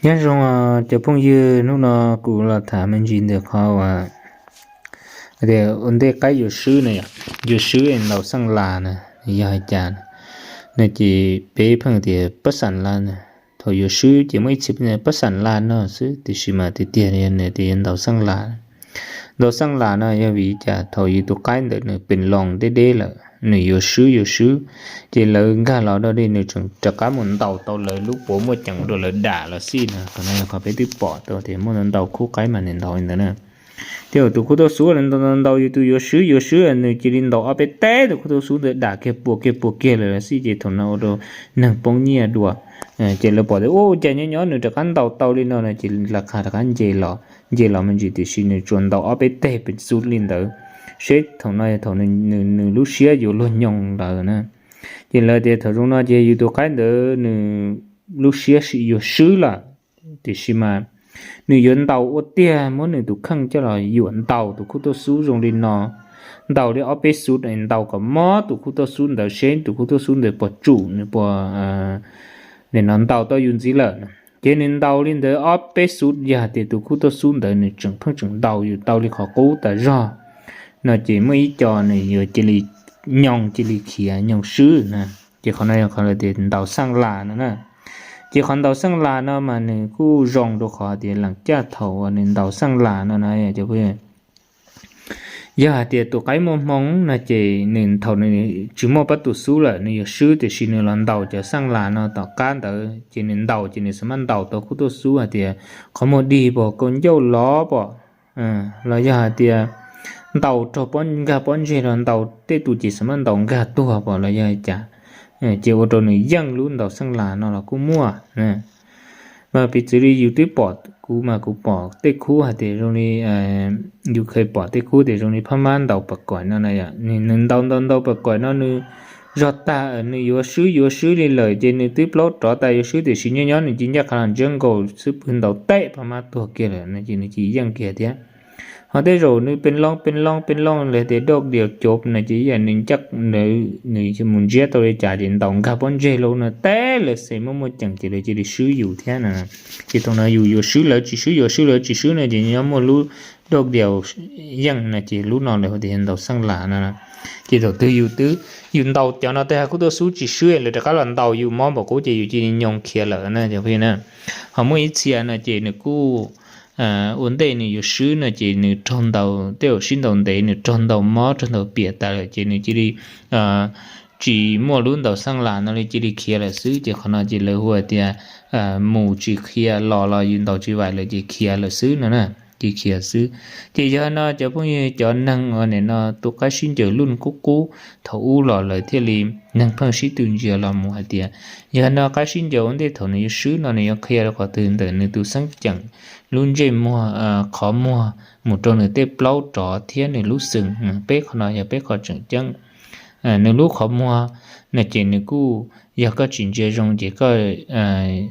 Nyob zoo cov phooj ywg, hnub no kuv los tham me ntsis ntawm qhov uas tias ua ntej qaib yuav swb na yom, yuav swb ntaus xeej las na, yog hais cas no ces peb pheej tias pab xam las na, thaum yuav swb ces muaj ib txhia pab xam las no xwb, tiam sis mas tiag tiag tias ntaus xeej las. Ntaus xeej las no yog vim cas thaum yus tus qaib ntawd nws pes loo deb deb lawm, nws yuav swb yuav swb, ces lawv nkag los dog dig nws tseem rov qab mus ntaus tau lawv lub puav muaj ceem rau lawv dam los xij na. Qhov no yog qhov peb twb pom tau tias muaj ntau khub qaib mas nws ntaus li ntawd na. Ces tus khub tauj xub ntaus ntaus yus tus yuav swb yuav swb, nws cia li ntaus ob peb teg tus khub tauj xub ntawd dam kiag puas kiag puas kiag lawm los xij, ces thaum no ua rau neeg poob nyiaj dua. Ces lawv pom tias ua cas nyob nyob nws rov qab ntaus tau li no no ces lawv qha rov qab nce los nce los me ntsis, tiam sis nws tsuas ntaus ob peb teg pes xub li ntawd, seb thaum no thaum nws lub siab yuav luag nyoos lawm na. Ces lawv tias thaum zoo no ces yus tus qaib ntawd nws lub siab yuav swb lawm, tiam sis mas nws yuav ntaus ua tiag, muab nws tus kheej coj los yuam ntaus tus khub tauj xub zoo li no, ntaus li ob peb xub, ntaus kom mob tus khub tauj xub ntawd seb tus khub tauj xub ntawd puas tsum nws puas, nim no ntaus tau yus ntxiv lawm. Ces nws ntaus li ntawd ob peb xub, yog tias tus khub tauj xub ntawd nws tseem pheej tseem ntaus yus tau li qhov qub tas zog no ces muaj ib co nws yuav cia li nyoos cia li khiav nyoos swb na. Ces qhov no yog qhov lawv tias ntaus xeej las no na. Ces qhov ntaus xeej las no mas nws kuj zoo rau qhov tias leem caj thaum uas nws ntaus xeej las no na, yog hais tias tus qaib muaj hmoo no ces nws thaum nws tsis muaj pab tus xub lawm nws yuav swb, tiam sis nws los ntaus cov xeej las no tom qab ntawd ces nws ntaus ces nws xav mab ntaus tau khub tauj xub hais tias qhov muag dig pom, kaus ncauj lov pom, los yog hais tias ntaus raug pob nkag pob ntseg los ntaus tej tus ces xav mab ntaus nkag tuag pom los yog hais cas, ces ua rau nws yeej lub ntaus xeej las no los kuj muaj. Mas piv txwv li yus twb pom, kuv mas kuv pom tej khub hais tias zoo li, yus kheev pom tej khub tias zoo li phab mab ntaus pas koim no na, nws ntaus ntaus ntaus pas koim no nws zog tag nws yuav swb yuav swb li lawm ces nws twb plaub rov tas yuav swb tiam sis nyob nyob nws cia ncaj qha los ntsiab nkaus xwb pw ntaus teb phab mab tuag kiag lawm no ces nws cia yeej kiag thiab. Ho tej zaum nws pes loo pes loo pes loo lawv tias doj diaus cov no ces ib yam nws ncaj, nws mus ntsiab tau li cas ces ntaus nkag pob ntseg lauj no teb lawv xes muaj muaj ceem ces lawv cia li swb yus thiab no. Ces thaum no yus yuav swb lawv tsis swb yuav swb lawv tsis swb no ces nyob muaj lub doj diaus yeej no ces lub no lawv hu tias ntaus xeej las no. Ces thaum twg yus twb, yus ntaus cov no tej ha khub tauj xub tsis swb lawv rov qab los ntaus yus mob npaum qub ces yus cia li nyoos khiav lawm na cov phooj ywg na. Ho muaj ib txhia no ces nws kuj ua ntej nws yuav swb no ces nws raug ntaus tej zaum sib ntaus ntev nws raug ntaus mob raug ntaus piam tas lawm ces nws cia li tsis muaj lub ntaus xeej las no li cia li khiav lawm xwb. Ces qhov no ces lawv hu tias mus tsis khiav los los yus ntaus tsis vaim lawm ces khiav lawm xwb no na, cia li khiav xwb. Ces yog no cov phooj ywg cov neeg uas nim no tus qaib sib ncaws luj qub qub thaum ub los lawv thiaj li neeg pheej sib tw ntsia los mus hais tias yog no qaib sib ncaws ua ntej thaum nws yuav swb no nws yuav qhia rau qhov twg ntawm nws tus xeeb ceem lub ntsej muag, qhov muag mus rau nws tej plaub rov thiab nws lub xwm. Peb qhov no yog peb qhov tseem ceeb. Nws lub qhov muag no ces nws kuj, yog koj tsis ntsia zoo ces koj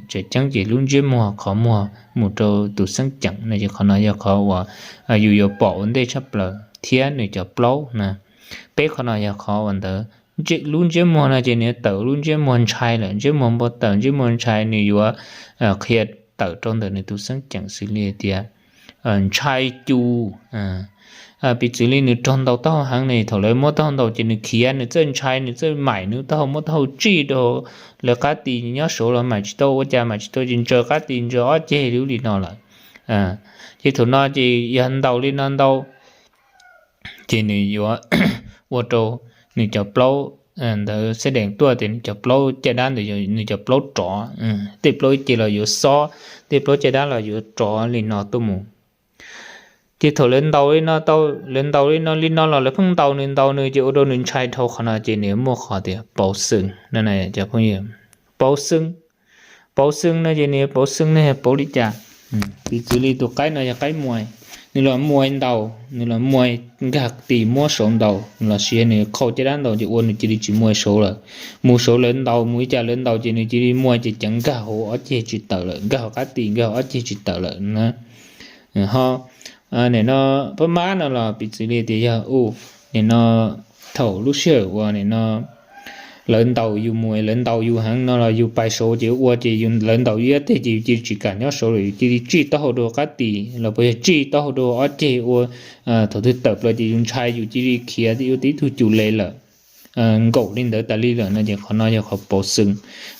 tseem ceeb ces lub ntsiab muag qhov muag mus rau tus xeeb ceem no ces qhov no yog qhov uas yus yuav pom ua ntej tshaj plaws thiab nws cov plaub na. Peb qhov no yog qhov uas ntawd, lub ntsiab muag no ces nws yuav tawm lub ntsiab muag ntshai lawm, ntsiab muag npau taws ntsiab muag ntshai nws yuav qhia tawm rau ntawm nws tus xeeb ceem xws li tias ntshai cu. Piv txwv li nws raug ntaus taub hau heev ne, thaum lawv muab taub hau ntaus ces nws khiav, nws txawj ntshai, nws txawj maim nws taub hau, muab taub hau tsij rau lawv qab tis nyob saud los maim tsis tau, ua cas maim tsis tau ces ntsaws qab tis ntsaws ob ceg lub li no lawm. Ces thaum no ces yog ntaus li no ntau ces nws yuav ua rau nws cov plaub ntawd xeb dees tuaj tias nws cov plaub caj dab ntawd nws cov plaub rov, tej plaub ib ce los yuav xob, tej plaub caj dab los yuav rov li no tuaj mus. Ces thaum lawv ntaus li no tau, lawv ntaus li no li no los lawv pheej ntaus nws ntaus nws ces ua rau nws ntshai dhau qhov no ces nws muaj qhov tias pauv xwm no cov phooj ywg. Pauv xwm, pauv xwm no ces nws pauv xwm ne pauv li cas? Piv txwv li tus qaib no yog qaib muas, nws los muas ntaus, nws los muas nkag tis muab saud ntaus los sis nws qhau caj dab ntaus ces ua nws cia li tsis muas saud lawm. Mus saud lawv ntaus, mus li cas lawv ntaus ces nws cia li muas ces ceev nkag hauv ob ceg tsis tawm lawm, nkag hauv qab tis nkag hauv ob ceg tsis tawm lawm na. Ho nim no pab mab no los piv txwv li tias yog u, nim no thaum lub sij hawm uas nim no lawv ntaus yus mus, lawv ntaus yus heev no los yus pais saud ces ua ces lawv ntaus yus ib teg ces yus cia li tsis kam nyob saud lawm, yus cia li tsij taub hau rau qab tis los puas yog tsij taub hau rau ob ceg ua thaum twg tawm plaws ces yus ntshai yus cia li khiav ua tib tug cus le lawm, nkaum li ntawd tas li lawm no ces qhov no yog qhov pauv xwm.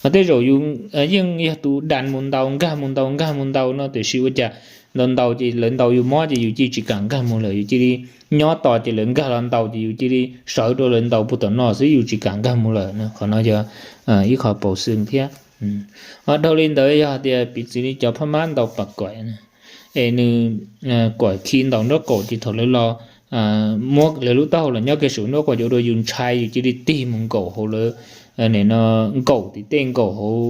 Ho tej zaum yus yeej yog tus dam mus ntaus nkag mus ntaus nkag mus ntaus no tiam sis ua cas ntaus ntaus ces lawv ntaus yus mob ces yus cia li tsis kam nkag mus lawm, yus cia li nyob tos ces lawv nkag los ntaus ces yus cia li sawv rau lawv ntaus puag tom no xwb, yus tsis kam nkag mus lawm. Qhov no yog ib qho pauv xwm thiab. Ho dhau li ntawd yog tias piv txwv li cov phab mab ntaus pas kaim es nws kaim khi ntaus nraub qaum ces thaum lawv los muab lawv lub taub hau los nyob kiag saum nraub qaum ces ua rau yus ntshai yus cia li tig mus nkaum hauv lawv, nkaum tim tej nkaum hauv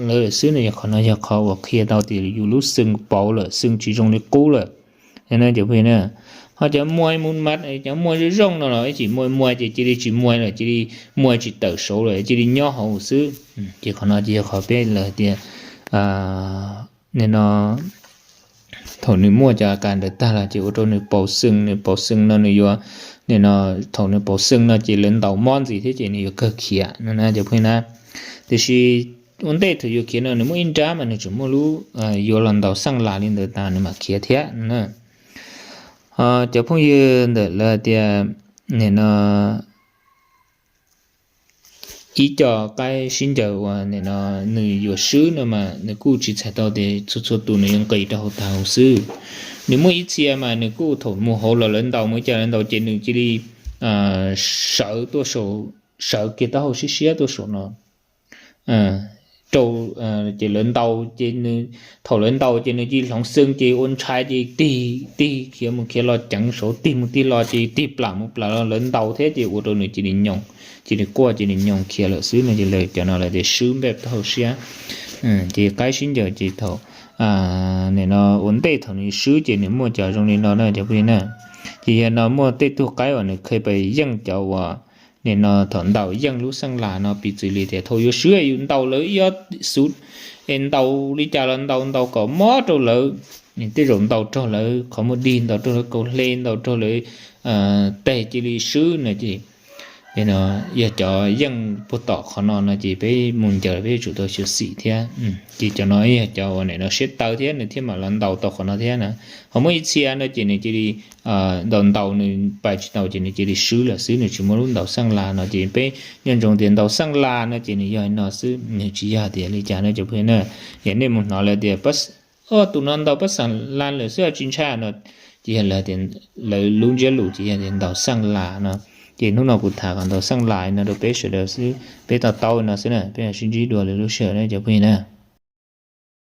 lawv lawm xwb no, yog qhov no yog qhov uas qhia tau tias yus lub xwm pauv lawm, xwm tsis zoo li qub lawm. Cov phooj ywg, ho cov muaj mus mas cov muaj zoo zoo no los ib chim muaj muaj ces cia li tsis muaj lawm, cia li muaj tsis tawm saud lawm, cia li nyob hauv xwb. Ces qhov no ces yog qhov peb lawv tias nim no thaum nws muaj cov a kas ntawd tag los ces ua rau nws pauv xwm, nws pauv xwm no nws yuav, nim no thaum nws pauv xwm no ces lawv ntaus mob ntxiv thiab ces nws yuav kawg khiav no na cov phooj ywg na. Tiam sis ua ntej thaum yuav khiav no nws muaj ib nrab mas nws tseem muaj lub yuav los ntaus xeej las li ntawd tas nws mam khiav thiab no na. Cov phooj ywg ntawm lawv tias nim no ib co qaib sib ncaws uas nim no nws yuav swb no mas nws kuj tsis txhais tau tias txhua txhua tus nws yuav nqis rau hauv tag hauv xwb. Nws muaj ib txhia mas nws kuj thaum mus hauv los lawv ntaus mus ib co lawv ntaus ces nws cia li sawv tuaj saum, sawv kiag taub hau siab siab tuaj saum no rau, ces lawv ntaus ces nws, thaum lawv ntaus ces nws cia li hloov xwm ces ua ntshai ces tig tig khiav mus khiav los ceev saud, tig mus tig los ces tig plam mus plam los lawv ntaus thiab ces ua rau nws cia li nyoos, cia li quaj cia li nyoos khiav lawm xwb no ces lawv cov no lawv tias swb npaj taub hau siab. Ces qaib sib ncaws ces thaum nim no ua ntej thaum nws swb ces nws muaj cov zoo li no na cov phooj ywg na. Ces yog no muaj tej tug qaib uas nws kheev pas yeej cov uas nim no thaum ntaus yeej lub xeej las no piv txwv li tias thaum yuav swb yus ntaus lawv ib ob xuv es ntaus li cas los ntaus ntaus kom mob rau lawv, tej zaum ntaus raug lawv qhov muag dig, ntaus raug lawv kaus hle, ntaus raug lawv teg cia li swb no ces yog cov yeej puag tom qhov no no ces peb mus ncaws peb yuav tsum tau xyuam xim thiab. Ces cov no yog cov uas nim no siab tawv thiab nws thiaj mam los ntaus tau qhov no thiab na. Ho muaj ib txhia no ces nws cia li ntaus ntaus nws pais tsis tau ces nws cia li swb lawm xwb, nws tsis muaj lub ntaus xeej las no ces peb nco ntsoov tias ntaus xeej las no ces nws yog no xwb, nws tsis yog tias li cas no cov phooj ywg na. Yog nej mus hnov lawv tias tus no ntaus pab xeej las lawm xwb tsis ntshai no, ces yog lawv tias, lawv lub ntsiab lus ces yog tias ntaus xeej las no. Ces hnub no kuv tham kom ntaus xeej las no rau peb sawv daws xwb, peb to taub no xwb na, peb sib ntsib dua lwm lub sij hawm na cov phooj ywg na.